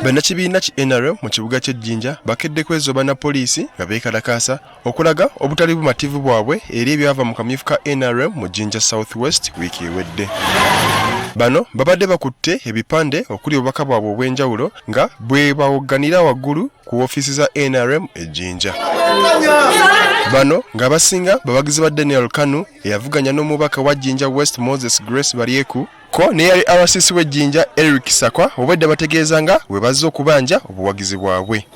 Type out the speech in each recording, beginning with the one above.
Bannakibiina ki NRM mu kibuga ky'e Jinja bakedde kwezoba na poliisi nga beekalakaasa okulaga obutali bumativu bwabwe eri ebyava mu kamyufu ka NRM mu Jinja South West wiiki ewedde. Bano babadde bakutte ebipande okuli obubaka bwabwe obw'enjawulo nga bwe bawogganira waggulu ku ofiisi za NRM e Jinja. Bano ng'abasinga bawagizi ba Daniel Kanu eyavuganya n'omubaka wa Jinja West Moses Grace Baryeku ko n'eyali RCC w'e Jinja Eric Sakwa obwedda bategeeza nga bwe bazze okubanja obuwagizi bwabwe.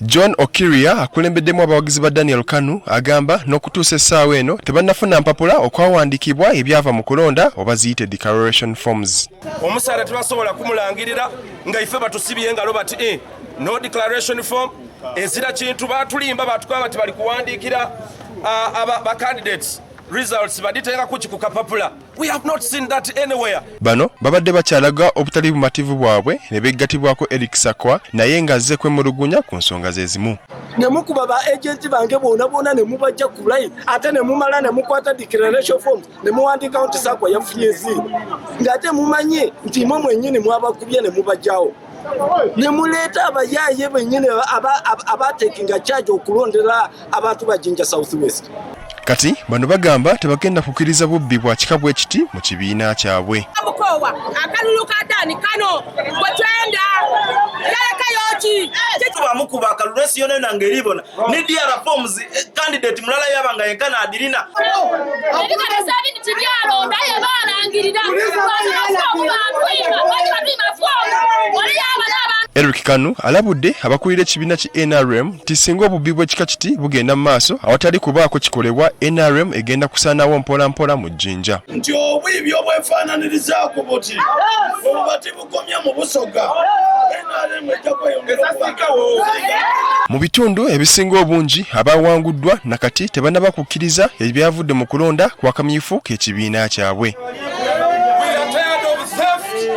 John Okiria akulembeddemu abawagizi ba Daniel Kanu agamba n'okutuusa essaawa eno tebannafuna mpapula okwawandiikibwa ebyava mu kulonda oba ziyite declaration forms. Omusaala tebasobola kumulangirira nga ife batusibye engalo bati eh, no declaration form ezira kintu batulimba batukaba bati bali kuwandiikira uh, ba candidates results baditenga kuki ku kapapula. We have not seen that anywhere. Bano babadde bakyalaga obutali bumativu bwabwe ne beggatibwako Eric Sakwa naye ng'azze kwemulugunya ku nsonga ze zimu. Ne mukuba ba agenti bange bona bona ne mubajja ku line ate ne mumala ne mukwata declaration forms ne muwandiikawo nti Sakwa yafunye zero ng'ate mumanyi nti mwe mwennyini mwabakubye ne mubajjawo ne muleeta abayaaye bennyini abatekinga charge okulondera abantu ba Jinja South West. Kati bano bagamba tebagenda kukkiriza bubbi bwa kika bwe kiti mu kibiina kyabwe. Bukoowa akalulu ka Dani kano bwe twenda yalekayo ki? Bamukuba akalulu ensi yona yona ng'eribona ne DR forms eh, candidate mulala yaba nga yenkana adirina. Eric Kanu alabudde abakulira ekibiina ki NRM nti singa obubbi bw'ekika kiti bugenda mu maaso awatali kubaako kikolebwa NRM egenda kusaanawo mpola mpola mu Jinja. Nti obwibi obwefaananirizaako buti obuba tibukomye mu Busoga, NRM ejja kweyongera okubagawo. Mu bitundu ebisinga obungi abawanguddwa nakati tebannaba kukkiriza ebyavudde mu kulonda kwa kamyufu k'ekibiina kyabwe.